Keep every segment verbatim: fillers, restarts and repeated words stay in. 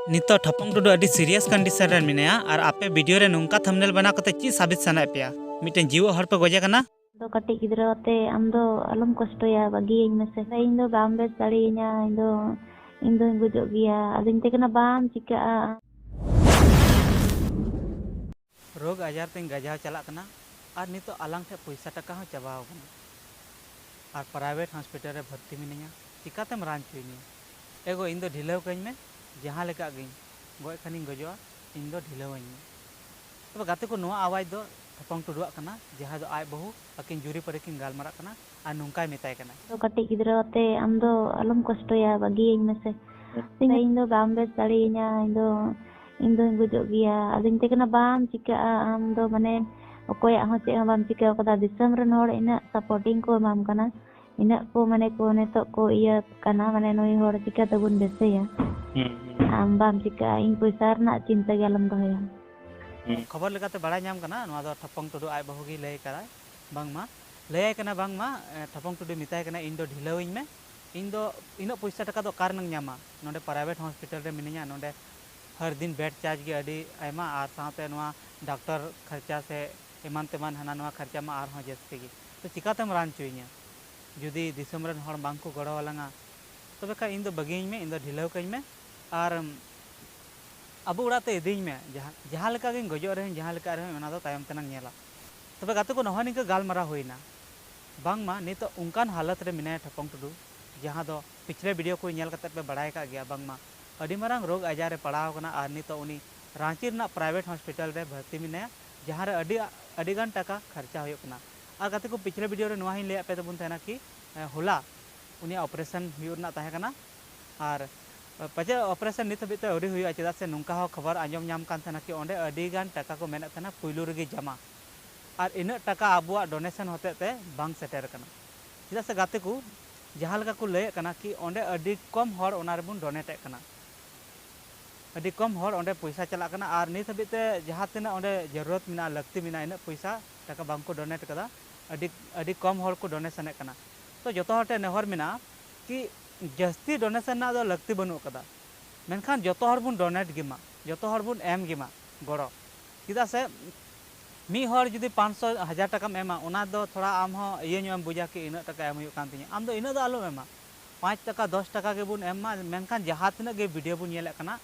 ᱱᱤᱛᱚᱜ ᱴᱷᱟᱯᱚᱝ ᱴᱩᱰᱩ ᱟᱹᱰᱤ serious condition ᱨᱮ ᱢᱮᱱᱟᱭᱟ ᱟᱨ ᱟᱯᱮ video ᱨᱮ ᱱᱚᱝᱠᱟ thumbnail ᱵᱮᱱᱟᱣ ᱠᱟᱛᱮ ᱪᱮᱫ ᱥᱟᱵᱤᱛ ᱥᱟᱱᱟᱭᱮᱫ ᱯᱮᱭᱟ? ᱢᱤᱫᱴᱮᱱ ᱡᱤᱣᱮᱫ ᱦᱚᱲ ᱯᱮ ᱜᱚᱡᱮ ᱠᱟᱱᱟ᱾ ᱫᱚ ᱠᱟᱹᱴᱤᱡ ᱜᱤᱫᱽᱨᱟᱹ ᱟᱛᱮ ᱟᱢ ᱫᱚ ᱟᱞᱚᱢ ᱠᱚᱥᱴᱚᱭᱟ, ᱵᱟᱹᱜᱤᱭᱟᱹᱧ ᱢᱮᱥᱮ᱾ ᱤᱧ ᱫᱚ ᱵᱟᱢ ᱵᱮᱥ ᱫᱟᱲᱮᱭᱟᱹᱧᱟ, ᱤᱧ ᱫᱚ, ᱤᱧ ᱫᱚᱧ ᱜᱚᱡᱚᱜ ᱜᱮᱭᱟ᱾ ᱟᱫᱚᱧ ᱢᱮᱛᱟᱭ ᱠᱟᱱᱟ, ᱵᱟᱢ ᱪᱤᱠᱟᱹᱜᱼᱟ᱾ ᱨᱳᱜᱽ ᱟᱡᱟᱨ ᱛᱤᱧ ᱜᱟᱡᱟᱣ ᱪᱟᱞᱟᱜ ᱠᱟᱱᱟ ᱟᱨ ᱱᱤᱛᱚᱜ ᱟᱞᱟᱝ ᱴᱷᱮᱱ ᱯᱚᱭᱥᱟ ᱴᱟᱠᱟ ᱦᱚᱸ ᱪᱟᱵᱟᱣ ᱠᱟᱱᱟ ᱟᱨ private hospital ᱨᱮ ᱵᱷᱚᱨᱛᱤ ᱢᱤᱱᱟᱹᱧᱟ, ᱪᱤᱠᱟᱛᱮᱢ ᱨᱟᱱ ᱦᱚᱪᱚᱭᱤᱧᱟ? ᱮᱜᱳ, ᱤᱧ ᱫᱚ ᱰᱷᱤᱞᱟᱹᱣ ᱠᱟᱹᱧ ᱢᱮ, ᱡᱟᱦᱟᱸ ᱞᱮᱠᱟ ᱜᱤᱧ ᱜᱚᱡ ᱠᱷᱟᱱᱤᱧ ᱜᱚᱡᱚᱜᱼᱟ, ᱤᱧ ᱫᱚ ᱰᱷᱤᱞᱟᱹᱣᱟᱹᱧ ᱢᱮ᱾ ᱛᱚᱵᱮ ᱜᱟᱛᱮ ᱠᱚ, ᱱᱚᱣᱟ ᱟᱣᱟᱡᱽ ᱫᱚ ᱴᱷᱟᱯᱚᱝ ᱴᱩᱰᱩᱣᱟᱜ ᱠᱟᱱᱟ, ᱡᱟᱦᱟᱸᱭ ᱫᱚ ᱟᱡ ᱵᱟᱹᱦᱩ ᱟᱹᱠᱤᱱ ᱡᱩᱨᱤ ᱯᱟᱹᱨᱤ ᱠᱤᱱ ᱜᱟᱞᱢᱟᱨᱟᱜ ᱠᱟᱱᱟ ᱟᱨ ᱱᱚᱝᱠᱟᱭ ᱢᱮᱛᱟᱭ ᱠᱟᱱᱟ᱾ ᱫᱚ ᱠᱟᱹᱴᱤᱡ ᱜᱤᱫᱽᱨᱟᱹ ᱟᱛᱮ ᱟᱢ ᱫᱚ ᱟᱞᱚᱢ ᱠᱚᱥᱴᱚᱭᱟ, ᱵᱟᱹᱜᱤᱭᱟᱹᱧ ᱢᱮᱥᱮ᱾ ᱤᱧ ᱫᱚ ᱵᱟᱢ ᱵᱮᱥ ᱫᱟᱲᱮᱭᱟᱹᱧᱟ, ᱤᱧ ᱫᱚ, ᱤᱧ ᱫᱚᱧ ᱜᱚᱡᱚᱜ ᱜᱮᱭᱟ᱾ ᱟᱫᱚᱧ ᱢᱮᱛᱟᱭ ᱠᱟᱱᱟ, ᱵᱟᱢ ᱪᱤᱠᱟᱹᱜᱼᱟ, ᱟᱢ ᱫᱚ ᱢᱟᱱᱮ ᱚᱠᱚᱭᱟᱜ ᱦᱚᱸ ᱪᱮᱫ ᱦᱚᱸ ᱵᱟᱢ ᱪᱤᱠᱟᱹ ᱠᱟᱫᱟ, ᱫᱤᱥᱚᱢ ᱨᱮᱱ ᱦᱚᱲ ᱤᱱᱟᱹᱜ supporting ᱠᱚ ᱮᱢᱟᱢ ᱠᱟᱱᱟ, ᱤᱱᱟᱹᱜ ᱠᱚ ᱢᱟᱱᱮ ᱠᱚ ᱱᱤᱛᱚᱜ ᱠᱚ ᱤᱭᱟᱹ ᱠᱟᱱᱟ, ᱢᱟᱱᱮ ᱱᱩᱭ ᱦᱚᱲ ᱪᱤᱠᱟᱹ ᱛᱮᱵᱚᱱ ᱵᱮᱥᱮᱭᱟ? ᱦᱩᱸ, ᱦᱩᱸ᱾ ᱟᱢ ᱵᱟᱢ ᱪᱤᱠᱟᱹᱜᱼᱟ, ᱤᱧ ᱯᱚᱭᱥᱟ ᱨᱮᱱᱟᱜ ᱪᱤᱱᱛᱟᱹ ᱜᱮ ᱟᱞᱚᱢ ᱫᱚᱦᱚᱭᱟ᱾ ᱦᱩᱸ᱾ ᱠᱷᱚᱵᱚᱨ ᱞᱮᱠᱟᱛᱮ ᱵᱟᱲᱟᱭ ᱧᱟᱢ ᱠᱟᱱᱟ, ᱱᱚᱣᱟ ᱫᱚ ᱴᱷᱟᱯᱚᱝ ᱴᱩᱰᱩ ᱟᱡ ᱵᱟᱹᱦᱩ ᱜᱮᱭ ᱞᱟᱹᱭ ᱠᱟᱫᱟᱭ, ᱵᱟᱝᱢᱟ ᱞᱟᱹᱭᱟᱭ ᱠᱟᱱᱟ, ᱵᱟᱝᱢᱟ, ᱮ, ᱴᱷᱟᱯᱚᱝ ᱴᱩᱰᱩᱭ ᱢᱮᱛᱟᱭ ᱠᱟᱱᱟ, ᱤᱧ ᱫᱚ ᱰᱷᱤᱞᱟᱹᱣᱤᱧ ᱢᱮ, ᱤᱧ ᱫᱚ ᱤᱱᱟᱹᱜ ᱯᱚᱭᱥᱟ ᱴᱟᱠᱟ ᱫᱚ ᱚᱠᱟ ᱨᱮᱱᱟᱝ ᱧᱟᱢᱟ? ᱱᱚᱰᱮ private hospital ᱨᱮ ᱢᱤᱱᱟᱹᱧᱟ, ᱱᱚᱰᱮ ᱦᱟᱨ ᱫᱤᱱ bed charge ᱜᱮ ᱟᱹᱰᱤ ᱟᱭᱢᱟ, ᱟᱨ ᱥᱟᱶᱛᱮ ᱱᱚᱣᱟ ᱰᱟᱠᱛᱚᱨ ᱠᱷᱚᱨᱪᱟ ᱥᱮ ᱮᱢᱟᱱ ᱛᱮᱢᱟᱱ ᱦᱟᱱᱟ ᱱᱚᱣᱟ ᱠᱷᱚᱨᱪᱟ ᱢᱟ ᱟᱨᱦᱚᱸ ᱡᱟᱹᱥᱛᱤ ᱜᱮ᱾ ᱛᱚ ᱪᱤᱠᱟᱛᱮᱢ ᱨᱟᱱ ᱦᱚᱪᱚᱭᱤᱧᱟ? ᱡᱩᱫᱤ ᱫᱤᱥᱚᱢ ᱨᱮᱱ ᱦᱚᱲ ᱵᱟᱝ ᱠᱚ ᱜᱚᱲᱚ ᱟᱞᱟᱝᱟ, ᱛᱚᱵᱮ ᱠᱷᱟᱱ ᱤᱧ ᱫᱚ ᱵᱟᱹᱜᱤᱭᱟᱹᱧ ᱢᱮ, ᱤᱧ ᱫᱚ ᱰᱷᱤᱞᱟᱹᱣ ᱠᱟᱹᱧ ᱢᱮ᱾ ᱟᱨ ᱟᱵᱚ ᱚᱲᱟᱜ ᱛᱮ ᱤᱫᱤᱧ ᱢᱮ, ᱡᱟᱦᱟᱸ, ᱡᱟᱦᱟᱸ ᱞᱮᱠᱟ ᱜᱤᱧ ᱜᱚᱡᱚᱜ ᱨᱮᱦᱚᱸ, ᱡᱟᱦᱟᱸ ᱞᱮᱠᱟ ᱨᱮᱦᱚᱸ, ᱚᱱᱟ ᱫᱚ ᱛᱟᱭᱚᱢ ᱛᱮᱱᱟᱝ ᱧᱮᱞᱟ᱾ ᱛᱚᱵᱮ ᱜᱟᱛᱮ ᱠᱚ, ᱱᱚᱜᱼᱚᱭ ᱱᱤᱝᱠᱟᱹ ᱜᱟᱞᱢᱟᱨᱟᱣ ᱦᱩᱭᱱᱟ᱾ ᱵᱟᱝᱢᱟ ᱱᱤᱛᱚᱜ ᱚᱱᱠᱟᱱ ᱦᱟᱞᱚᱛ ᱨᱮ ᱢᱮᱱᱟᱭᱟ ᱴᱷᱟᱯᱚᱝ ᱴᱩᱰᱩ, ᱡᱟᱦᱟᱸ ᱫᱚ ᱯᱤᱪᱷᱞᱮ video ᱠᱚ ᱧᱮᱞ ᱠᱟᱛᱮ ᱯᱮ ᱵᱟᱲᱟᱭ ᱟᱠᱟᱫ ᱜᱮᱭᱟ, ᱵᱟᱝᱢᱟ ᱟᱹᱰᱤ ᱢᱟᱨᱟᱝ ᱨᱳᱜᱽ ᱟᱡᱟᱨ ᱨᱮ ᱯᱟᱲᱟᱣ ᱟᱠᱟᱱᱟ ᱟᱨ ᱱᱤᱛᱚᱜ ᱩᱱᱤ ᱨᱟᱸᱪᱤ ᱨᱮᱱᱟᱜ private hospital ᱨᱮ ᱵᱷᱚᱨᱛᱤ ᱢᱮᱱᱟᱭᱟ, ᱡᱟᱦᱟᱸ ᱨᱮ ᱟᱹᱰᱤ, ᱟᱹᱰᱤ ᱜᱟᱱ ᱴᱟᱠᱟ ᱠᱷᱚᱨᱪᱟ ᱦᱩᱭᱩᱜ ᱠᱟᱱᱟ᱾ ᱟᱨ ᱜᱟᱛᱮ ᱠᱚ, ᱯᱤᱪᱷᱞᱮ video ᱨᱮ ᱱᱚᱣᱟ ᱦᱚᱸᱧ ᱞᱟᱹᱭᱟᱫ ᱯᱮ ᱛᱟᱵᱚᱱ ᱛᱟᱦᱮᱱᱟ ᱠᱤ, ᱮ, ᱦᱚᱞᱟ ᱩᱱᱤᱭᱟᱜ operation ᱦᱩᱭᱩᱜ ᱨᱮᱱᱟᱜ ᱛᱟᱦᱮᱸ ᱠᱟᱱᱟ, ᱟᱨ ᱯᱟᱪᱮᱫ operation ᱱᱤᱛ ᱦᱟᱹᱵᱤᱡ ᱛᱮ ᱟᱹᱣᱨᱤ ᱦᱩᱭᱩᱜᱼᱟ, ᱪᱮᱫᱟᱜ ᱥᱮ ᱱᱚᱝᱠᱟ ᱦᱚᱸ ᱠᱷᱚᱵᱚᱨ ᱟᱸᱡᱚᱢ ᱧᱟᱢ ᱠᱟᱱ ᱛᱟᱦᱮᱱᱟ ᱠᱤ ᱚᱸᱰᱮ ᱟᱹᱰᱤ ᱜᱟᱱ ᱴᱟᱠᱟ ᱠᱚ ᱢᱮᱱᱮᱫ ᱛᱟᱦᱮᱱᱟ ᱯᱩᱭᱞᱩ ᱨᱮᱜᱮ ᱡᱚᱢᱟ, ᱟᱨ ᱤᱱᱟᱹᱜ ᱴᱟᱠᱟ ᱟᱵᱚᱣᱟᱜ donation ᱦᱚᱛᱮᱡ ᱛᱮ ᱵᱟᱝ ᱥᱮᱴᱮᱨ ᱟᱠᱟᱱᱟ᱾ ᱪᱮᱫᱟᱜ ᱥᱮ ᱜᱟᱛᱮ ᱠᱚ, ᱡᱟᱦᱟᱸ ᱞᱮᱠᱟ ᱠᱚ ᱞᱟᱹᱭᱮᱫ ᱠᱟᱱᱟ ᱠᱤ ᱚᱸᱰᱮ ᱟᱹᱰᱤ ᱠᱚᱢ ᱦᱚᱲ ᱚᱱᱟ ᱨᱮᱵᱚᱱ donate ᱮᱫ ᱠᱟᱱᱟ, ᱟᱹᱰᱤ ᱠᱚᱢ ᱦᱚᱲ ᱚᱸᱰᱮ ᱯᱚᱭᱥᱟ ᱪᱟᱞᱟᱜ ᱠᱟᱱᱟ, ᱟᱨ ᱱᱤᱛ ᱦᱟᱹᱵᱤᱡ ᱛᱮ ᱡᱟᱦᱟᱸ ᱛᱤᱱᱟᱹᱜ ᱚᱸᱰᱮ ᱡᱟᱹᱨᱩᱨᱚᱛ ᱢᱮᱱᱟᱜᱼᱟ, ᱞᱟᱹᱠᱛᱤ ᱢᱮᱱᱟᱜᱼᱟ, ᱤᱱᱟᱹᱜ ᱯᱚᱭᱥᱟ ᱴᱟᱠᱟ ᱵᱟᱝ ᱠᱚ donate ᱠᱟᱫᱟ, ᱟᱹᱰᱤ, ᱟᱹᱰᱤ ᱠᱚᱢ ᱦᱚᱲ ᱠᱚ donation ᱮᱫ ᱠᱟᱱᱟ᱾ ᱛᱚ ᱡᱚᱛᱚ ᱦᱚᱲ ᱴᱷᱮᱱ ᱱᱮᱦᱚᱨ ᱢᱮᱱᱟᱜᱼᱟ ᱠᱤ ᱡᱟᱹᱥᱛᱤ donation ᱨᱮᱱᱟᱜ ᱫᱚ ᱞᱟᱹᱠᱛᱤ ᱵᱟᱹᱱᱩᱜ ᱠᱟᱫᱟ, ᱢᱮᱱᱠᱷᱟᱱ ᱡᱚᱛᱚ ᱦᱚᱲ ᱵᱚᱱ ᱰᱚᱱᱮᱴ ᱜᱮᱢᱟ, ᱡᱚᱛᱚ ᱦᱚᱲ ᱵᱚᱱ ᱮᱢ ᱜᱮᱢᱟ ᱜᱚᱲᱚ᱾ ᱪᱮᱫᱟᱜ ᱥᱮ ᱢᱤᱫ ᱦᱚᱲ ᱡᱩᱫᱤ ᱯᱟᱸᱪᱥᱚ ᱦᱟᱡᱟᱨ ᱴᱟᱠᱟᱢ ᱮᱢᱟ, ᱚᱱᱟ ᱫᱚ ᱛᱷᱚᱲᱟ ᱟᱢ ᱦᱚᱸ ᱤᱭᱟᱹ ᱧᱚᱜ ᱮᱢ ᱵᱩᱡᱟ ᱠᱤ ᱤᱱᱟᱹᱜ ᱴᱟᱠᱟ ᱮᱢ ᱦᱩᱭᱩᱜ ᱠᱟᱱ ᱛᱤᱧᱟᱹ᱾ ᱟᱢ ᱫᱚ ᱤᱱᱟᱹᱜ ᱫᱚ ᱟᱞᱚᱢ ᱮᱢᱟ, ᱯᱟᱸᱪ ᱴᱟᱠᱟ ᱫᱚᱥ ᱴᱟᱠᱟ ᱜᱮᱵᱚᱱ ᱮᱢ ᱢᱟ, ᱢᱮᱱᱠᱷᱟᱱ ᱡᱟᱦᱟᱸ ᱛᱤᱱᱟᱹᱜ ᱜᱮ ᱵᱷᱤᱰᱤᱭᱳ ᱵᱚᱱ ᱧᱮᱞᱮᱫ ᱠᱟᱱᱟ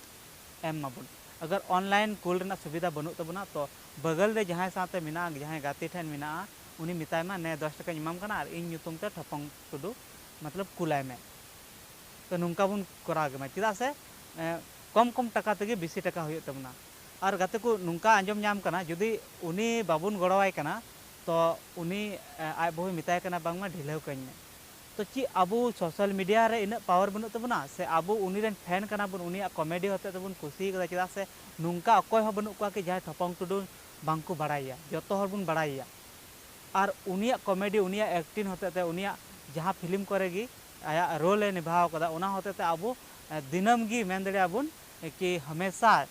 ᱮᱢ ᱢᱟᱵᱚᱱ᱾ ᱟᱜᱟᱨ ᱚᱱᱞᱟᱭᱤᱱ ᱠᱩᱞ ᱨᱮᱱᱟᱜ ᱥᱩᱵᱤᱫᱷᱟ ᱵᱟᱹᱱᱩᱜ ᱛᱟᱵᱚᱱᱟ, ᱛᱚ ᱵᱟᱜᱟᱞ ᱨᱮ ᱡᱟᱦᱟᱸᱭ ᱥᱟᱶᱛᱮ ᱢᱮᱱᱟᱜᱼᱟ, ᱡᱟᱦᱟᱸᱭ ᱜᱟᱛᱮ ᱴᱷᱮᱱ ᱢᱮᱱᱟᱜᱼᱟ, ᱩᱱᱤ ᱢᱮᱛᱟᱭ ᱢᱟ, "ᱱᱮ ᱫᱚᱥ ᱴᱟᱠᱟᱧ ᱮᱢᱟᱢ ᱠᱟᱱᱟ ᱟᱨ ᱤᱧ ᱧᱩᱛᱩᱢ ᱛᱮ ᱴᱷᱚᱯᱚᱝ ᱴᱩᱰᱩ ᱢᱚᱛᱞᱚᱵ ᱠᱩᱞᱟᱭ ᱢᱮ᱾" ᱛᱚ ᱱᱚᱝᱠᱟ ᱵᱚᱱ ᱠᱚᱨᱟᱣ ᱜᱮᱢᱟ, ᱪᱮᱫᱟᱜ ᱥᱮ ᱮ, ᱠᱚᱢ ᱠᱚᱢ ᱴᱟᱠᱟ ᱛᱮᱜᱮ ᱵᱮᱥᱤ ᱴᱟᱠᱟ ᱦᱩᱭᱩᱜ ᱛᱟᱵᱚᱱᱟ᱾ ᱟᱨ ᱜᱟᱛᱮ ᱠᱚ, ᱱᱚᱝᱠᱟ ᱟᱸᱡᱚᱢ ᱧᱟᱢ ᱠᱟᱱᱟ, ᱡᱩᱫᱤ ᱩᱱᱤ ᱵᱟᱵᱚᱱ ᱜᱚᱲᱚᱣᱟᱭ ᱠᱟᱱᱟ, ᱛᱚ ᱩᱱᱤ ᱮ, ᱟᱡ ᱵᱟᱹᱦᱩᱭ ᱢᱮᱛᱟᱭ ᱠᱟᱱᱟ, "ᱵᱟᱝᱢᱟ ᱰᱷᱤᱞᱟᱹᱣ ᱠᱟᱹᱧ ᱢᱮ᱾" ᱛᱚ ᱪᱮᱫ ᱟᱵᱚ ᱥᱳᱥᱟᱞ ᱢᱤᱰᱤᱭᱟ ᱨᱮ ᱤᱱᱟᱹᱜ ᱯᱟᱣᱟᱨ ᱵᱟᱹᱱᱩᱜ ᱛᱟᱵᱚᱱᱟ? ᱥᱮ ᱟᱵᱚ ᱩᱱᱤ ᱨᱮᱱ ᱯᱷᱮᱱ ᱠᱟᱱᱟ ᱵᱚᱱ, ᱩᱱᱤᱭᱟᱜ ᱠᱚᱢᱮᱰᱤ ᱦᱚᱛᱮ ᱛᱮᱵᱚᱱ ᱠᱩᱥᱤ ᱠᱟᱫᱟ? ᱪᱮᱫᱟᱜ ᱥᱮ ᱱᱚᱝᱠᱟ ᱚᱠᱚᱭ ᱦᱚᱸ ᱵᱟᱹᱱᱩᱜ ᱠᱚᱣᱟ ᱠᱤ ᱡᱟᱦᱟᱸᱭ ᱴᱷᱚᱯᱚᱝ ᱴᱩᱰᱩ ᱵᱟᱝᱠᱚ ᱵᱟᱲᱟᱭᱟ, ᱡᱚᱛᱚ ᱦᱚᱲ ᱵᱚᱱ ᱵᱟᱲᱟᱭᱮᱭᱟ᱾ ᱟᱨ ᱩᱱᱤᱭᱟᱜ ᱠᱚᱢᱮᱰᱤ, ᱩᱱᱤᱭᱟᱜ ᱮᱠᱴᱤᱝ ᱦᱚᱛᱮ ᱛᱮ, ᱩᱱᱤᱭᱟᱜ ᱡᱟᱦᱟᱸ ᱯᱷᱤᱞᱢ ᱠᱚᱨᱮ ᱜᱮ ᱟᱭᱟᱜ ᱨᱳᱞ ᱮ ᱱᱤᱵᱷᱟᱣ ᱠᱟᱫᱟ, ᱚᱱᱟ ᱦᱚᱛᱮ ᱛᱮ ᱟᱵᱚ ᱮ, ᱫᱤᱱᱟᱹᱢ ᱜᱮ ᱢᱮᱱ ᱫᱟᱲᱮᱭᱟᱜᱼᱟ ᱵᱚᱱ ᱮ, ᱠᱤ ᱦᱟᱢᱮᱥᱟ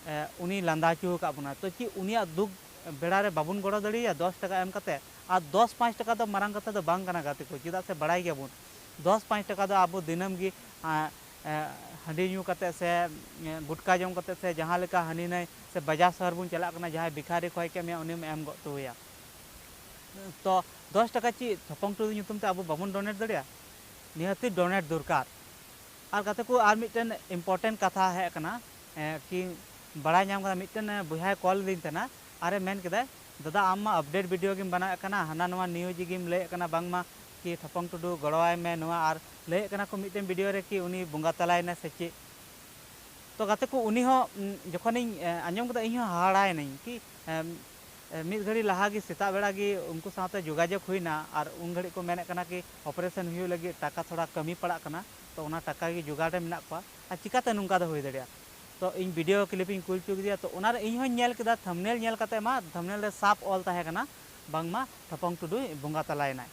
ᱮ, ᱩᱱᱤ ᱞᱟᱸᱫᱟ ᱦᱚᱪᱚ ᱟᱠᱟᱫ ᱵᱚᱱᱟ᱾ ᱛᱚ ᱪᱮᱫ ᱩᱱᱤᱭᱟᱜ ᱫᱩᱠ ᱵᱮᱲᱟ ᱨᱮ ᱵᱟᱵᱚᱱ ᱜᱚᱲᱚ ᱫᱟᱲᱮᱭᱟᱭᱟ ᱫᱚᱥ ᱴᱟᱠᱟ ᱮᱢ ᱠᱟᱛᱮ? ᱟᱨ ᱫᱚᱥ ᱯᱟᱸᱪ ᱴᱟᱠᱟ ᱫᱚ ᱢᱟᱨᱟᱝ ᱠᱟᱛᱷᱟ ᱫᱚ ᱵᱟᱝ ᱠᱟᱱᱟ ᱜᱟᱛᱮ ᱠᱚ, ᱪᱮᱫᱟᱜ ᱥᱮ ᱵᱟᱲᱟᱭ ᱜᱮᱭᱟᱵᱚᱱ ᱫᱚᱥ ᱯᱟᱸᱪ ᱴᱟᱠᱟ ᱫᱚ ᱟᱵᱚ ᱫᱤᱱᱟᱹᱢ ᱜᱮ ᱮ, ᱮ, ᱦᱟᱺᱰᱤ ᱧᱩ ᱠᱟᱛᱮ ᱥᱮ ᱮ, ᱜᱩᱴᱠᱟ ᱡᱚᱢ ᱠᱟᱛᱮ ᱥᱮ ᱡᱟᱦᱟᱸ ᱞᱮᱠᱟ ᱦᱟᱹᱱᱤ ᱱᱟᱹᱭ ᱥᱮ ᱵᱟᱡᱟᱨ ᱥᱚᱦᱚᱨ ᱵᱚᱱ ᱪᱟᱞᱟᱜ ᱠᱟᱱᱟ, ᱡᱟᱦᱟᱸᱭ ᱵᱷᱤᱠᱷᱟᱨᱤ ᱠᱷᱚᱭ ᱠᱮᱫ ᱢᱮᱭᱟ, ᱩᱱᱤᱢ ᱮᱢ ᱜᱚᱫ ᱦᱚᱴᱚ ᱟᱭᱟ᱾ ᱛᱚ ᱫᱚᱥ ᱴᱟᱠᱟ ᱪᱮᱫ ᱴᱷᱚᱯᱚᱝ ᱴᱩᱰᱩ ᱧᱩᱛᱩᱢ ᱛᱮ ᱟᱵᱚ ᱵᱟᱵᱚᱱ ᱰᱚᱱᱮᱴ ᱫᱟᱲᱮᱭᱟᱜᱼᱟ? ᱱᱤᱦᱟᱹᱛᱤ ᱰᱚᱱᱮᱴ ᱫᱚᱨᱠᱟᱨ᱾ ᱟᱨ ᱜᱟᱛᱮ ᱠᱚ, ᱟᱨ ᱢᱤᱫᱴᱮᱱ ᱤᱢᱯᱚᱨᱴᱮᱱᱴ ᱠᱟᱛᱷᱟ ᱦᱮᱡ ᱟᱠᱟᱱᱟ, ᱮ, ᱠᱤ ᱵᱟᱲᱟᱭ ᱧᱟᱢ ᱠᱟᱫᱟ, ᱢᱤᱫᱴᱮᱱ ᱵᱚᱭᱦᱟᱭ ᱠᱚᱞ ᱟᱹᱫᱤᱧ ᱛᱟᱦᱮᱱᱟ ᱟᱨᱮ ᱢᱮᱱ ᱠᱮᱫᱟᱭ, "ᱫᱟᱫᱟ, ᱟᱢ ᱢᱟ ᱟᱯᱰᱮᱴ ᱵᱷᱤᱰᱤᱭᱳ ᱜᱮᱢ ᱵᱮᱱᱟᱣᱮᱫ ᱠᱟᱱᱟ, ᱦᱟᱱᱟ ᱱᱚᱣᱟ ᱱᱤᱭᱩᱡᱽ ᱜᱮᱢ ᱞᱟᱹᱭᱮᱫ ᱠᱟᱱᱟ, ᱵᱟᱝᱢᱟ ᱠᱤ ᱴᱷᱚᱯᱚᱝ ᱴᱩᱰᱩ ᱜᱚᱲᱚᱣᱟᱭ ᱢᱮ ᱱᱚᱣᱟ, ᱟᱨ ᱞᱟᱹᱭᱮᱫ ᱠᱟᱱᱟ ᱠᱚ ᱢᱤᱫᱴᱮᱱ ᱵᱷᱤᱰᱤᱭᱳ ᱨᱮ ᱠᱤ ᱩᱱᱤ ᱵᱚᱸᱜᱟ ᱛᱟᱞᱟᱭᱮᱱᱟ ᱥᱮ ᱪᱮᱫ?" ᱛᱚ ᱜᱟᱛᱮ ᱠᱚ, ᱩᱱᱤ ᱦᱚᱸ, ᱩᱢ, ᱡᱚᱠᱷᱚᱱᱤᱧ, ᱮ, ᱟᱸᱡᱚᱢ ᱠᱮᱫᱟ, ᱤᱧ ᱦᱚᱸ ᱦᱟᱦᱟᱲᱟᱭᱮᱱᱟᱹᱧ ᱠᱤ, ᱮᱢ, ᱮ, ᱢᱤᱫ ᱜᱷᱟᱹᱲᱤ ᱞᱟᱦᱟ ᱜᱮ, ᱥᱮᱛᱟᱜ ᱵᱮᱲᱟ ᱜᱮ ᱩᱱᱠᱩ ᱥᱟᱶᱛᱮ ᱡᱳᱜᱟᱡᱳᱜᱽ ᱦᱩᱭᱱᱟ ᱟᱨ ᱩᱱ ᱜᱷᱟᱹᱲᱤᱡ ᱠᱚ ᱢᱮᱱᱮᱫ ᱠᱟᱱᱟ ᱠᱤ ᱚᱯᱟᱨᱮᱥᱚᱱ ᱦᱩᱭᱩᱜ ᱞᱟᱹᱜᱤᱫ ᱴᱟᱠᱟ ᱛᱷᱚᱲᱟ ᱠᱟᱹᱢᱤ ᱯᱟᱲᱟᱜ ᱠᱟᱱᱟ, ᱛᱚ ᱚᱱᱟ ᱴᱟᱠᱟ ᱜᱮ ᱡᱳᱜᱟᱲ ᱨᱮ ᱢᱮᱱᱟᱜ ᱠᱚᱣᱟ᱾ ᱟᱨ ᱪᱤᱠᱟᱛᱮ ᱱᱚᱝᱠᱟ ᱫᱚ ᱦᱩᱭ ᱫᱟᱲᱮᱭᱟᱜᱼᱟ? ᱛᱚ ᱤᱧ ᱵᱷᱤᱰᱤᱭᱳ ᱠᱞᱤᱯ ᱤᱧ ᱠᱩᱞ ᱦᱚᱪᱚ ᱠᱮᱫᱮᱭᱟ, ᱛᱚ ᱚᱱᱟᱨᱮ ᱤᱧ ᱦᱚᱸᱧ ᱧᱮᱞ ᱠᱮᱫᱟ, ᱛᱷᱟᱢᱵᱽᱱᱮᱞ ᱧᱮᱞ ᱠᱟᱛᱮ ᱢᱟ ᱛᱷᱟᱢᱵᱽᱱᱮᱞ ᱨᱮ ᱥᱟᱯ ᱚᱞ ᱛᱟᱦᱮᱸ ᱠᱟᱱᱟ, ᱵᱟᱝᱢᱟ ᱴᱷᱚᱯᱚᱝ ᱴᱩᱰᱩᱭ ᱵᱚᱸᱜᱟ ᱛᱟᱞᱟᱭᱮᱱᱟᱭ᱾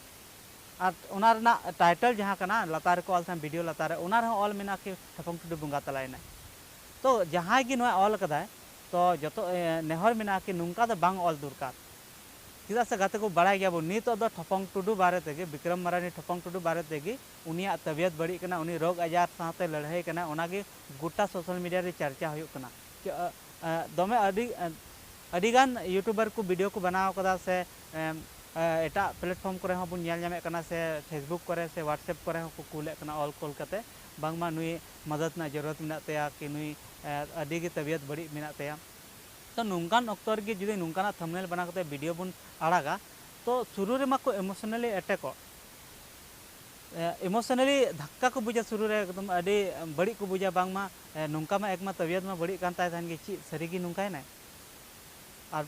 ᱟᱨ ᱚᱱᱟ ᱨᱮᱱᱟᱜ ᱴᱟᱭᱴᱮᱞ ᱡᱟᱦᱟᱸ ᱠᱟᱱᱟ, ᱞᱟᱛᱟᱨ ᱨᱮᱠᱚ ᱚᱞ ᱛᱟᱦᱮᱸᱱ, ᱵᱷᱤᱰᱤᱭᱳ ᱞᱟᱛᱟᱨ ᱨᱮ, ᱚᱱᱟ ᱨᱮᱦᱚᱸ ᱚᱞ ᱢᱮᱱᱟᱜᱼᱟ ᱠᱤ ᱴᱷᱚᱯᱚᱝ ᱴᱩᱰᱩ ᱵᱚᱸᱜᱟ ᱛᱟᱞᱟᱭᱮᱱᱟᱭ᱾ ᱛᱚ ᱡᱟᱦᱟᱸᱭ ᱜᱮ ᱱᱚᱣᱟ ᱚᱞ ᱠᱟᱫᱟᱭ, ᱛᱚ ᱡᱚᱛᱚ, ᱮ, ᱱᱮᱦᱚᱨ ᱢᱮᱱᱟᱜᱼᱟ ᱠᱤ ᱱᱚᱝᱠᱟ ᱫᱚ ᱵᱟᱝ ᱚᱞ ᱫᱚᱨᱠᱟᱨ᱾ ᱪᱮᱫᱟᱜ ᱥᱮ ᱜᱟᱛᱮ ᱠᱚ, ᱵᱟᱲᱟᱭ ᱜᱮᱭᱟᱵᱚᱱ, ᱱᱤᱛᱚᱜ ᱫᱚ ᱴᱷᱚᱯᱚᱝ ᱴᱩᱰᱩ ᱵᱟᱨᱮ ᱛᱮᱜᱮ, ᱵᱤᱠᱨᱚᱢ ᱢᱟᱨᱟᱱᱰᱤ ᱴᱷᱚᱯᱚᱝ ᱴᱩᱰᱩ ᱵᱟᱨᱮ ᱛᱮᱜᱮ ᱩᱱᱤᱭᱟᱜ ᱛᱟᱵᱤᱭᱚᱛ ᱵᱟᱹᱲᱤᱡ ᱠᱟᱱᱟ, ᱩᱱᱤ ᱨᱳᱜᱽ ᱟᱡᱟᱨ ᱥᱟᱶᱛᱮ ᱞᱟᱹᱲᱦᱟᱹᱭ ᱠᱟᱱᱟ, ᱚᱱᱟᱜᱮ ᱜᱚᱴᱟ ᱥᱳᱥᱟᱞ ᱢᱤᱰᱤᱭᱟ ᱨᱮ ᱪᱟᱨᱪᱟ ᱦᱩᱭᱩᱜ ᱠᱟᱱᱟ᱾ ᱪᱮ-, ᱟ, ᱟ, ᱫᱚᱢᱮ ᱟᱹᱰᱤ, ᱟ, ᱟᱹᱰᱤᱜᱟᱱ ᱭᱩᱴᱩᱵᱟᱨ ᱠᱚ ᱵᱷᱤᱰᱤᱭᱳ ᱠᱚ ᱵᱮᱱᱟᱣ ᱠᱟᱫᱟ ᱥᱮ, ᱮᱢ, ᱟ, ᱮᱴᱟᱜ ᱯᱞᱮᱴᱯᱷᱚᱨᱢ ᱠᱚᱨᱮ ᱦᱚᱸ ᱵᱚᱱ ᱧᱮᱞ ᱧᱟᱢᱮᱫ ᱠᱟᱱᱟ ᱥᱮ ᱯᱷᱮᱥᱵᱩᱠ ᱠᱚᱨᱮ ᱥᱮ ᱣᱟᱴᱥᱮᱯ ᱠᱚᱨᱮ ᱦᱚᱸᱠᱚ ᱠᱩᱞᱮᱫ ᱠᱟᱱᱟ, ᱚᱞ ᱠᱚᱞ ᱠᱟᱛᱮ, ᱵᱟᱝᱢᱟ ᱱᱩᱭ ᱢᱚᱫᱚᱫ ᱨᱮᱱᱟᱜ ᱡᱚᱨᱩᱨᱟᱛ ᱢᱮᱱᱟᱜ ᱛᱟᱭᱟ, ᱠᱤ ᱱᱩᱭ, ᱮ, ᱟᱹᱰᱤ ᱜᱮ ᱛᱟᱵᱤᱭᱚᱛ ᱵᱟᱹᱲᱤᱡ ᱢᱮᱱᱟᱜ ᱛᱟᱭᱟ᱾ ᱛᱚ ᱱᱚᱝᱠᱟᱱ ᱚᱠᱛᱚ ᱨᱮᱜᱮ ᱡᱩᱫᱤ ᱱᱚᱝᱠᱟᱱᱟᱜ ᱛᱷᱟᱢᱵᱽᱱᱮᱞ ᱵᱮᱱᱟᱣ ᱠᱟᱛᱮ ᱵᱷᱤᱰᱤᱭᱳ ᱵᱚᱱ ᱟᱲᱟᱜᱟ, ᱛᱚ ᱥᱩᱨᱩ ᱨᱮᱢᱟ ᱠᱚ ᱮᱢᱳᱥᱚᱱᱟᱞᱤ ᱮᱴᱮᱠᱚᱜ, ᱮ, ᱮᱢᱳᱥᱚᱱᱟᱞᱤ ᱫᱷᱟᱠᱠᱟ ᱠᱚ ᱵᱩᱡᱟ, ᱥᱩᱨᱩ ᱨᱮ ᱮᱠᱫᱚᱢ ᱟᱹᱰᱤ ᱵᱟᱹᱲᱤᱡ ᱠᱚ ᱵᱩᱡᱟ, ᱵᱟᱝᱢᱟ, ᱮ, ᱱᱚᱝᱠᱟ ᱢᱟ ᱮᱠ ᱢᱟ ᱛᱟᱵᱤᱭᱚᱛ ᱢᱟ ᱵᱟᱹᱲᱤᱡ ᱠᱟᱱ ᱛᱟᱭ ᱛᱟᱦᱮᱱ ᱜᱮ, ᱪᱮᱫ ᱥᱟᱹᱨᱤ ᱜᱮ ᱱᱚᱝᱠᱟᱭᱮᱱᱟᱭ? ᱟᱨ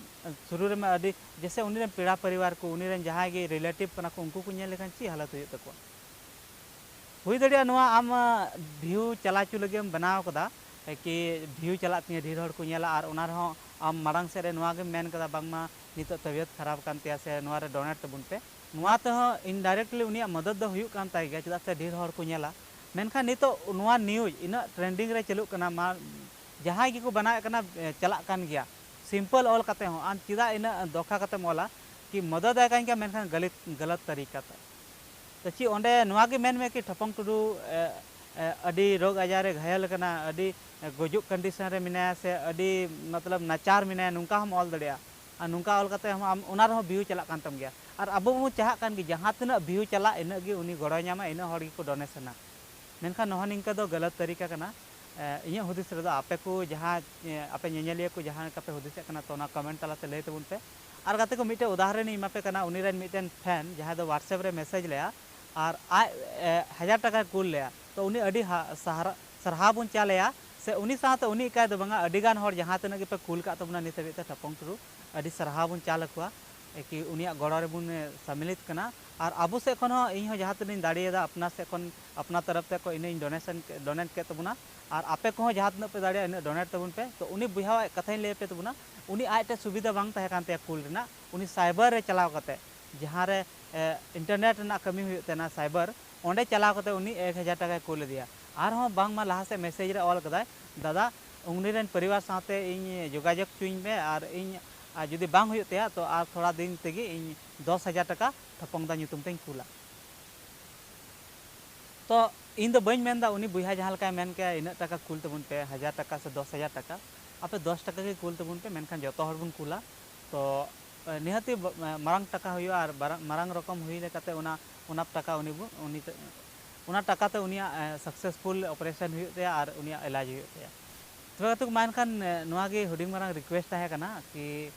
ᱥᱩᱨᱩ ᱨᱮᱢᱟ ᱟᱹᱰᱤ, ᱡᱮᱥᱮ ᱩᱱᱤ ᱨᱮᱱ ᱯᱮᱲᱟ ᱯᱚᱨᱤᱵᱟᱨ ᱠᱚ, ᱩᱱᱤ ᱨᱮᱱ ᱡᱟᱦᱟᱸᱭ ᱜᱮ ᱨᱤᱞᱮᱴᱤᱵᱷ ᱠᱟᱱᱟ ᱠᱚ, ᱩᱱᱠᱩ ᱠᱚ ᱧᱮᱞ ᱞᱮᱠᱷᱟᱱ ᱪᱮᱫ ᱦᱟᱞᱚᱛ ᱦᱩᱭᱩᱜ ᱛᱟᱠᱚᱣᱟ? ᱦᱩᱭ ᱫᱟᱲᱮᱭᱟᱜᱼᱟ ᱱᱚᱣᱟ ᱟᱢ, ᱟ, ᱵᱷᱤᱭᱩ ᱪᱟᱞᱟᱣ ᱦᱚᱪᱚ ᱞᱟᱹᱜᱤᱫ ᱮᱢ ᱵᱮᱱᱟᱣ ᱠᱟᱫᱟ, ᱮ, ᱠᱤ ᱵᱷᱤᱭᱩ ᱪᱟᱞᱟᱜ ᱛᱤᱧᱟᱹ, ᱰᱷᱮᱨ ᱦᱚᱲ ᱠᱚ ᱧᱮᱞᱟ, ᱟᱨ ᱚᱱᱟ ᱨᱮᱦᱚᱸ ᱟᱢ ᱢᱟᱲᱟᱝ ᱥᱮᱫ ᱨᱮ ᱱᱚᱣᱟ ᱜᱮᱢ ᱢᱮᱱ ᱠᱟᱫᱟ, ᱵᱟᱝᱢᱟ ᱱᱤᱛᱚᱜ ᱛᱟᱵᱤᱭᱚᱛ ᱠᱷᱟᱨᱟᱯ ᱟᱠᱟᱱ ᱛᱟᱭᱟ ᱥᱮ ᱱᱚᱣᱟ ᱨᱮ ᱰᱚᱱᱮᱴ ᱛᱟᱵᱚᱱ ᱯᱮ, ᱱᱚᱣᱟ ᱛᱮᱦᱚᱸ ᱤᱱᱰᱟᱭᱨᱮᱠᱴᱞᱤ ᱩᱱᱤᱭᱟᱜ ᱢᱚᱫᱚᱫ ᱫᱚ ᱦᱩᱭᱩᱜ ᱠᱟᱱ ᱛᱟᱭ ᱜᱮᱭᱟ, ᱪᱮᱫᱟᱜ ᱥᱮ ᱰᱷᱮᱨ ᱦᱚᱲ ᱠᱚ ᱧᱮᱞᱟ᱾ ᱢᱮᱱᱠᱷᱟᱱ ᱱᱤᱛᱚᱜ ᱱᱚᱣᱟ ᱱᱤᱭᱩᱡᱽ ᱤᱱᱟᱹᱜ ᱴᱨᱮᱱᱰᱤᱝ ᱨᱮ ᱪᱟᱹᱞᱩᱜ ᱠᱟᱱᱟ, ᱢᱟ, ᱡᱟᱦᱟᱸᱭ ᱜᱮᱠᱚ ᱵᱮᱱᱟᱣᱮᱫ ᱠᱟᱱᱟ, ᱮ, ᱪᱟᱞᱟᱜ ᱠᱟᱱ ᱜᱮᱭᱟ᱾ ᱥᱤᱢᱯᱚᱞ ᱚᱞ ᱠᱟᱛᱮ ᱦᱚᱸ ᱟᱢ ᱪᱮᱫᱟᱜ ᱤᱱᱟᱹᱜ ᱫᱚᱠᱷᱟ ᱠᱟᱛᱮᱢ ᱚᱞᱟ ᱠᱤ ᱢᱚᱫᱚᱫ ᱟᱭ ᱠᱟᱱ ᱜᱮᱭᱟ, ᱢᱮᱱᱠᱷᱟᱱ ᱜᱟᱹᱞᱤᱛ, ᱜᱟᱞᱟᱛ ᱛᱟᱹᱨᱤᱠᱟ ᱛᱮ? ᱛᱚ ᱪᱮᱫ ᱚᱸᱰᱮ ᱱᱚᱣᱟ ᱜᱮ ᱢᱮᱱ ᱢᱮ ᱠᱤ ᱴᱷᱚᱯᱚᱝ ᱴᱩᱰᱩ, ᱮ, ᱮ, ᱟᱹᱰᱤ ᱨᱳᱜᱽ ᱟᱡᱟᱨ ᱨᱮ ᱜᱷᱟᱭᱮᱞ ᱟᱠᱟᱱᱟ, ᱟᱹᱰᱤ, ᱮ, ᱜᱩᱡᱩᱜ ᱠᱚᱱᱰᱤᱥᱚᱱ ᱨᱮ ᱢᱮᱱᱟᱭᱟ, ᱥᱮ ᱟᱹᱰᱤ ᱢᱚᱛᱞᱚᱵ ᱱᱟᱪᱟᱨ ᱢᱮᱱᱟᱭᱟ, ᱱᱚᱝᱠᱟ ᱦᱚᱸᱢ ᱚᱞ ᱫᱟᱲᱮᱭᱟᱜᱼᱟ᱾ ᱟᱨ ᱱᱚᱝᱠᱟ ᱚᱞ ᱠᱟᱛᱮ ᱦᱚᱸ ᱟᱢ ᱚᱱᱟ ᱨᱮᱦᱚᱸ ᱵᱷᱤᱭᱩ ᱪᱟᱞᱟᱜ ᱠᱟᱱ ᱛᱟᱢ ᱜᱮᱭᱟ᱾ ᱟᱨ ᱟᱵᱚ ᱵᱚᱱ ᱪᱟᱦᱟᱜ ᱠᱟᱱ ᱜᱮ ᱡᱟᱦᱟᱸ ᱛᱤᱱᱟᱹᱜ ᱵᱷᱤᱭᱩ ᱪᱟᱞᱟᱜ, ᱤᱱᱟᱹᱜ ᱜᱮ ᱩᱱᱤ ᱜᱚᱲᱚᱭ ᱧᱟᱢᱟ, ᱤᱱᱟᱹᱜ ᱦᱚᱲ ᱜᱮᱠᱚ ᱰᱚᱱᱮᱥᱚᱱᱟ᱾ ᱢᱮᱱᱠᱷᱟᱱ ᱱᱚᱣᱟ ᱱᱤᱝᱠᱟᱹ ᱫᱚ ᱜᱟᱞᱟᱛ ᱛᱟᱹᱨᱤᱠᱟ ᱠᱟᱱᱟ᱾ ᱮ, ᱤᱧᱟᱹᱜ ᱦᱩᱫᱤᱥ ᱨᱮᱫᱚ ᱟᱯᱮ ᱠᱚ ᱡᱟᱦᱟᱸ, ᱮ, ᱟᱯᱮ ᱧᱮᱧᱮᱞᱤᱭᱟᱹ ᱠᱚ ᱡᱟᱦᱟᱸ ᱞᱮᱠᱟ ᱯᱮ ᱦᱩᱫᱤᱥᱮᱫ ᱠᱟᱱᱟ, ᱛᱚ ᱚᱱᱟ ᱠᱚᱢᱮᱱᱴ ᱛᱟᱞᱟᱛᱮ ᱞᱟᱹᱭ ᱛᱟᱵᱚᱱ ᱯᱮ᱾ ᱟᱨ ᱜᱟᱛᱮ ᱠᱚ, ᱢᱤᱫᱴᱮᱱ ᱩᱫᱟᱦᱚᱨᱚᱱᱤᱧ ᱮᱢᱟ ᱯᱮ ᱠᱟᱱᱟ᱾ ᱩᱱᱤ ᱨᱮᱱ ᱢᱤᱫᱴᱮᱱ ᱯᱷᱮᱱ ᱡᱟᱦᱟᱸᱭ ᱫᱚ ᱣᱟᱴᱥᱮᱯ ᱨᱮ ᱢᱮᱥᱮᱡᱽ ᱞᱮᱭᱟ, ᱟᱨ ᱟᱡ, ᱮ, ᱦᱟᱡᱟᱨ ᱴᱟᱠᱟᱭ ᱠᱩᱞ ᱞᱮᱭᱟ, ᱛᱚ ᱩᱱᱤ ᱟᱹᱰᱤ ᱦᱟ-, ᱥᱟᱦᱨᱟ-, ᱥᱟᱨᱦᱟᱣ ᱵᱚᱱ ᱪᱟᱞ ᱟᱭᱟ᱾ ᱥᱮ ᱩᱱᱤ ᱥᱟᱶᱛᱮ ᱩᱱᱤ ᱮᱠᱟᱭ ᱫᱚ ᱵᱟᱝᱟ, ᱟᱹᱰᱤ ᱜᱟᱱ ᱦᱚᱲ ᱡᱟᱦᱟᱸ ᱛᱤᱱᱟᱹᱜ ᱜᱮᱯᱮ ᱠᱩᱞ ᱠᱟᱜ ᱛᱟᱵᱚᱱᱟ ᱱᱤᱛ ᱦᱟᱹᱵᱤᱡ ᱛᱮ ᱴᱷᱚᱯᱚᱝ ᱴᱩᱰᱩ, ᱟᱹᱰᱤ ᱥᱟᱨᱦᱟᱣ ᱵᱚᱱ ᱪᱟᱞ ᱟᱠᱚᱣᱟ᱾ ᱮ, ᱠᱤ ᱩᱱᱤᱭᱟᱜ ᱜᱚᱲᱚ ᱨᱮᱵᱚᱱ, ᱮ, ᱥᱟᱢᱤᱞᱤᱛ ᱠᱟᱱᱟ᱾ ᱟᱨ ᱟᱵᱚ ᱥᱮᱫ ᱠᱷᱚᱱ ᱦᱚᱸ ᱤᱧ ᱦᱚᱸ ᱡᱟᱦᱟᱸ ᱛᱤᱱᱟᱹᱜ ᱤᱧ ᱫᱟᱲᱮᱭᱟᱫᱟ ᱟᱯᱱᱟᱨ ᱥᱮᱫ ᱠᱷᱚᱱ, ᱟᱯᱱᱟᱨ ᱛᱚᱨᱚᱯ ᱥᱮᱫ ᱠᱷᱚᱱ ᱤᱱᱟᱹᱜ ᱤᱧ ᱰᱚᱱᱮᱥᱚᱱ ᱠᱮ-, ᱰᱚᱱᱮᱴ ᱠᱮᱫ ᱛᱟᱵᱚᱱᱟ᱾ ᱟᱨ ᱟᱯᱮ ᱠᱚᱦᱚᱸ ᱡᱟᱦᱟᱸ ᱛᱤᱱᱟᱹᱜ ᱯᱮ ᱫᱟᱲᱮᱭᱟᱜᱼᱟ ᱤᱱᱟᱹᱜ ᱰᱚᱱᱮᱴ ᱛᱟᱵᱚᱱ ᱯᱮ᱾ ᱛᱚ ᱩᱱᱤ ᱵᱚᱭᱦᱟᱣᱟᱜ ᱠᱟᱛᱷᱟᱧ ᱞᱟᱹᱭ ᱟᱯᱮ ᱛᱟᱵᱚᱱᱟ, ᱩᱱᱤ ᱟᱡ ᱴᱷᱮᱱ ᱥᱩᱵᱤᱫᱷᱟ ᱵᱟᱝ ᱛᱟᱦᱮᱸ ᱠᱟᱱ ᱛᱟᱭᱟ ᱠᱩᱞ ᱨᱮᱱᱟᱜ, ᱩᱱᱤ ᱥᱟᱭᱵᱟᱨ ᱨᱮ ᱪᱟᱞᱟᱣ ᱠᱟᱛᱮ, ᱡᱟᱦᱟᱸ ᱨᱮ, ᱮ, ᱤᱱᱴᱟᱨᱱᱮᱴ ᱨᱮᱱᱟᱜ ᱠᱟᱹᱢᱤ ᱦᱩᱭᱩᱜ ᱛᱟᱦᱮᱱᱟ ᱥᱟᱭᱵᱟᱨ, ᱚᱸᱰᱮ ᱪᱟᱞᱟᱣ ᱠᱟᱛᱮ ᱩᱱᱤ ᱮᱠ ᱦᱟᱡᱟᱨ ᱴᱟᱠᱟᱭ ᱠᱩᱞ ᱟᱫᱮᱭᱟ᱾ ᱟᱨᱦᱚᱸ ᱵᱟᱝᱢᱟ ᱞᱟᱦᱟ ᱥᱮᱫ ᱢᱮᱥᱮᱡᱽ ᱨᱮ ᱚᱞ ᱠᱟᱫᱟᱭ, "ᱫᱟᱫᱟ, ᱩᱱᱤ ᱨᱮᱱ ᱯᱚᱨᱤᱵᱟᱨ ᱥᱟᱶᱛᱮ ᱤᱧ ᱡᱳᱜᱟᱡᱳᱜᱽ ᱦᱚᱪᱚᱧ ᱢᱮ ᱟᱨ ᱤᱧ ᱟᱨ ᱡᱩᱫᱤ ᱵᱟᱝ ᱦᱩᱭᱩᱜ ᱛᱟᱭᱟ, ᱛᱚ ᱟᱨ ᱛᱷᱚᱲᱟ ᱫᱤᱱ ᱛᱮᱜᱮ ᱤᱧ ᱫᱚᱥ ᱦᱟᱡᱟᱨ ᱴᱟᱠᱟ ᱛᱷᱚᱯᱚᱝ ᱫᱟ ᱧᱩᱛᱩᱢ ᱛᱮᱧ ᱠᱩᱞᱟ᱾ ᱛᱚ ᱤᱧ ᱫᱚ ᱵᱟᱹᱧ ᱢᱮᱱᱫᱟ ᱩᱱᱤ ᱵᱚᱭᱦᱟ ᱡᱟᱦᱟᱸ ᱞᱮᱠᱟᱭ ᱢᱮᱱ ᱠᱮᱭᱟ, ᱤᱱᱟᱹᱜ ᱴᱟᱠᱟ ᱠᱩᱞ ᱛᱟᱵᱚᱱ ᱯᱮ, ᱦᱟᱡᱟᱨ ᱴᱟᱠᱟ ᱥᱮ ᱫᱚᱥ ᱦᱟᱡᱟᱨ ᱴᱟᱠᱟ, ᱟᱯᱮ ᱫᱚᱥ ᱴᱟᱠᱟ ᱜᱮ ᱠᱩᱞ ᱛᱟᱵᱚᱱ ᱯᱮ, ᱢᱮᱱᱠᱷᱟᱱ ᱡᱚᱛᱚ ᱦᱚᱲ ᱵᱚᱱ ᱠᱩᱞᱟ᱾ ᱛᱚ ᱱᱤᱦᱟᱹᱛᱤ ᱢᱟᱨᱟᱝ ᱴᱟᱠᱟ ᱦᱩᱭᱩᱜᱼᱟ, ᱟᱨ ᱢᱟᱨᱟᱝ ᱨᱚᱠᱚᱢ ᱦᱩᱭ ᱞᱮᱠᱟᱛᱮ ᱚᱱᱟ ᱚᱱᱟ ᱴᱟᱠᱟ ᱩᱱᱤ ᱵᱚ ᱩᱱᱤ ᱚᱱᱟ ᱴᱟᱠᱟᱛᱮ ᱩᱱᱤᱭᱟᱜ ᱥᱟᱠᱥᱮᱥᱯᱷᱩᱞ ᱚᱯᱟᱨᱮᱥᱚᱱ ᱦᱩᱭᱩᱜ ᱛᱟᱭᱟ ᱟᱨ ᱩᱱᱤᱭᱟᱜ ᱮᱞᱟᱡᱽ ᱦᱩᱭᱩᱜ ᱛᱟᱭᱟ᱾ ᱛᱚᱵᱮ ᱜᱟᱛᱮ ᱠᱚ, ᱢᱟ ᱮᱱᱠᱷᱟᱱ ᱱᱚᱣᱟ ᱜᱮ ᱦᱩᱰᱤᱧ ᱢᱟᱨᱟᱝ ᱨᱤᱠᱩᱭᱮᱥᱴ ᱛᱟᱦᱮᱸ ᱠᱟᱱᱟ ᱠᱤ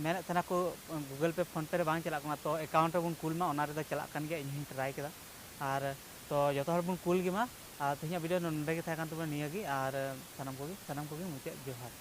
ᱢᱮᱱᱮᱫ ᱛᱟᱦᱮᱱᱟ ᱠᱚ Google Pay PhonePe ᱨᱮ ᱵᱟᱝ ᱪᱟᱞᱟᱜ ᱠᱟᱱᱟ, ᱛᱚ ᱮᱠᱟᱣᱩᱱᱴ ᱨᱮᱵᱚᱱ ᱠᱩᱞ ᱢᱟ, ᱚᱱᱟ ᱨᱮᱫᱚ ᱪᱟᱞᱟᱜ ᱠᱟᱱ ᱜᱮᱭᱟ, ᱤᱧ ᱦᱚᱸᱧ ᱴᱨᱟᱭ ᱠᱮᱫᱟ᱾ ᱟᱨ ᱛᱚ ᱡᱚᱛᱚ ᱦᱚᱲ ᱵᱚᱱ ᱠᱩᱞ ᱜᱮᱢᱟ᱾ ᱟᱨ ᱛᱮᱦᱮᱧᱟᱜ ᱵᱷᱤᱰᱤᱭᱳ ᱱᱚᱰᱮ ᱜᱮ ᱛᱟᱦᱮᱸ ᱠᱟᱱ ᱛᱟᱵᱚᱱᱟ ᱱᱤᱭᱟᱹ ᱜᱮ, ᱟᱨ ᱥᱟᱱᱟᱢ ᱠᱚᱜᱮ ᱥᱟᱱᱟᱢ ᱠᱚᱜᱮ ᱢᱩᱪᱟᱹᱫ ᱡᱚᱦᱟᱨ᱾